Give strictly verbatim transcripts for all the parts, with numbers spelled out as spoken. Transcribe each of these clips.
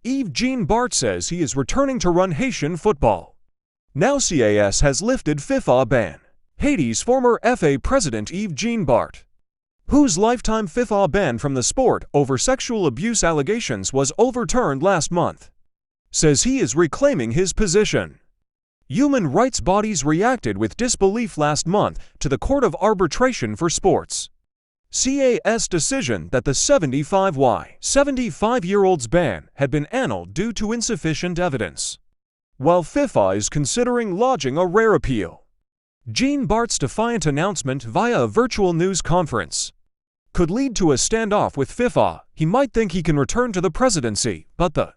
Yves Jean Bart says he is returning to run Haitian football. Now C A S has lifted FIFA ban. Haiti's former F A president Yves Jean Bart, whose lifetime FIFA ban from the sport over sexual abuse allegations was overturned last month, says he is reclaiming his position. Human rights bodies reacted with disbelief last month to the Court of Arbitration for Sports, C A S, decision that the seventy-five y, seventy-five-year-old's ban had been annulled due to insufficient evidence. While FIFA is considering lodging a rare appeal, Jean Bart's defiant announcement via a virtual news conference could lead to a standoff with FIFA. He might think he can return to the presidency, but the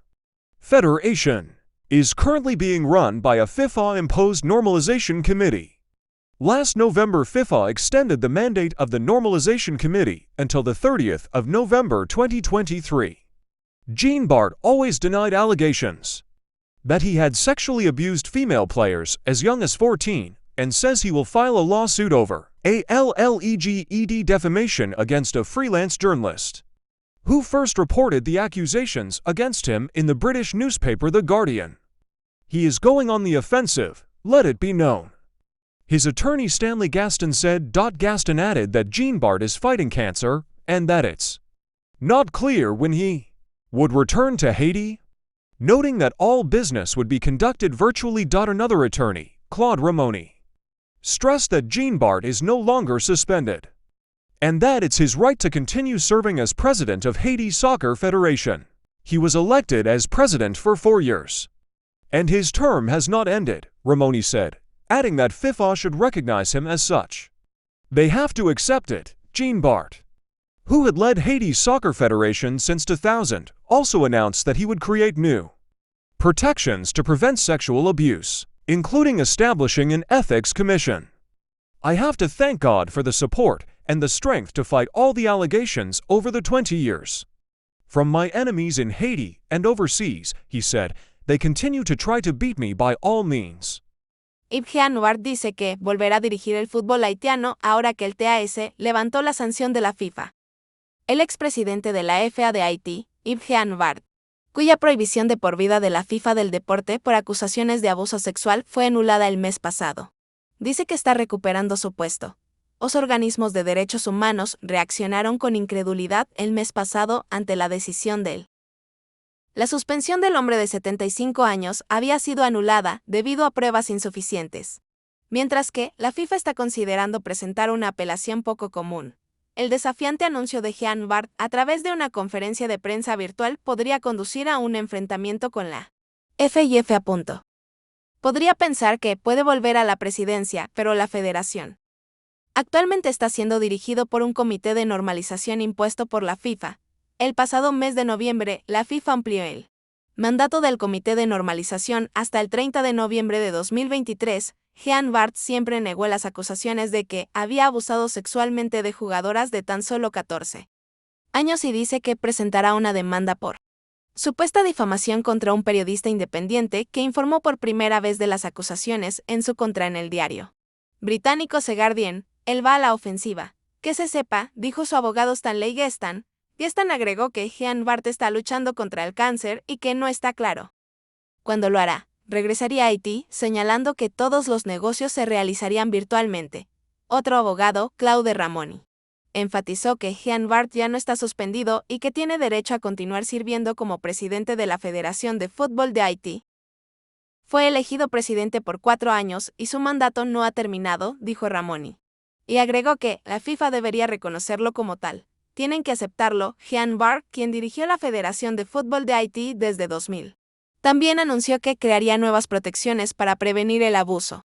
federation is currently being run by a FIFA-imposed normalization committee. Last November, FIFA extended the mandate of the normalization committee until the thirtieth of November twenty twenty-three. Jean Bart always denied allegations that he had sexually abused female players as young as fourteen and says he will file a lawsuit over a alleged defamation against a freelance journalist who first reported the accusations against him in the British newspaper The Guardian. He is going on the offensive, let it be known. His attorney Stanley Gaston said. Gaston added that Jean Bart is fighting cancer and that it's not clear when he would return to Haiti, noting that all business would be conducted virtually. Another attorney, Claude Ramoni, stressed that Jean Bart is no longer suspended and that it's his right to continue serving as president of Haiti Soccer Federation. He was elected as president for four years, and his term has not ended, Ramoni said, adding that FIFA should recognize him as such. They have to accept it. Jean Bart, who had led Haiti's Soccer Federation since two thousand, also announced that he would create new protections to prevent sexual abuse, including establishing an ethics commission. I have to thank God for the support and the strength to fight all the allegations over the twenty years. From my enemies in Haiti and overseas, he said, they continue to try to beat me by all means. Yves Jean Bart dice que volverá a dirigir el fútbol haitiano ahora que el T A S levantó la sanción de la FIFA. El expresidente de la F A de Haití, Yves Jean Bart, cuya prohibición de por vida de la FIFA del deporte por acusaciones de abuso sexual fue anulada el mes pasado, dice que está recuperando su puesto. Los organismos de derechos humanos reaccionaron con incredulidad el mes pasado ante la decisión del La suspensión del hombre de setenta y cinco años había sido anulada debido a pruebas insuficientes, mientras que la FIFA está considerando presentar una apelación poco común. El desafiante anuncio de Jean Bart a través de una conferencia de prensa virtual podría conducir a un enfrentamiento con la F I F. Podría pensar que puede volver a la presidencia, pero la federación actualmente está siendo dirigido por un comité de normalización impuesto por la FIFA. El pasado mes de noviembre, la FIFA amplió el mandato del comité de normalización hasta el treinta de noviembre de dos mil veintitrés. Jean Bart siempre negó las acusaciones de que había abusado sexualmente de jugadoras de tan solo catorce años y dice que presentará una demanda por supuesta difamación contra un periodista independiente que informó por primera vez de las acusaciones en su contra en el diario británico The Guardian. Él va a la ofensiva. Que se sepa, dijo su abogado Stanley Gestan. Gestan agregó que Jean Bart está luchando contra el cáncer y que no está claro cuándo lo hará. Regresaría a Haití, señalando que todos los negocios se realizarían virtualmente. Otro abogado, Claude Ramoni, enfatizó que Jean Bart ya no está suspendido y que tiene derecho a continuar sirviendo como presidente de la Federación de Fútbol de Haití. Fue elegido presidente por cuatro años y su mandato no ha terminado, dijo Ramoni. Y agregó que la FIFA debería reconocerlo como tal. Tienen que aceptarlo. Jean Bart, quien dirigió la Federación de Fútbol de Haití desde dos mil, también anunció que crearía nuevas protecciones para prevenir el abuso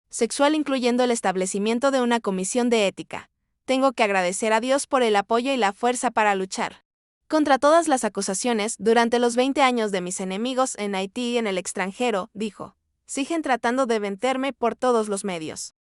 sexual, incluyendo el establecimiento de una comisión de ética. Tengo que agradecer a Dios por el apoyo y la fuerza para luchar contra todas las acusaciones durante los veinte años de mis enemigos en Haití y en el extranjero, dijo. Siguen tratando de venderme por todos los medios.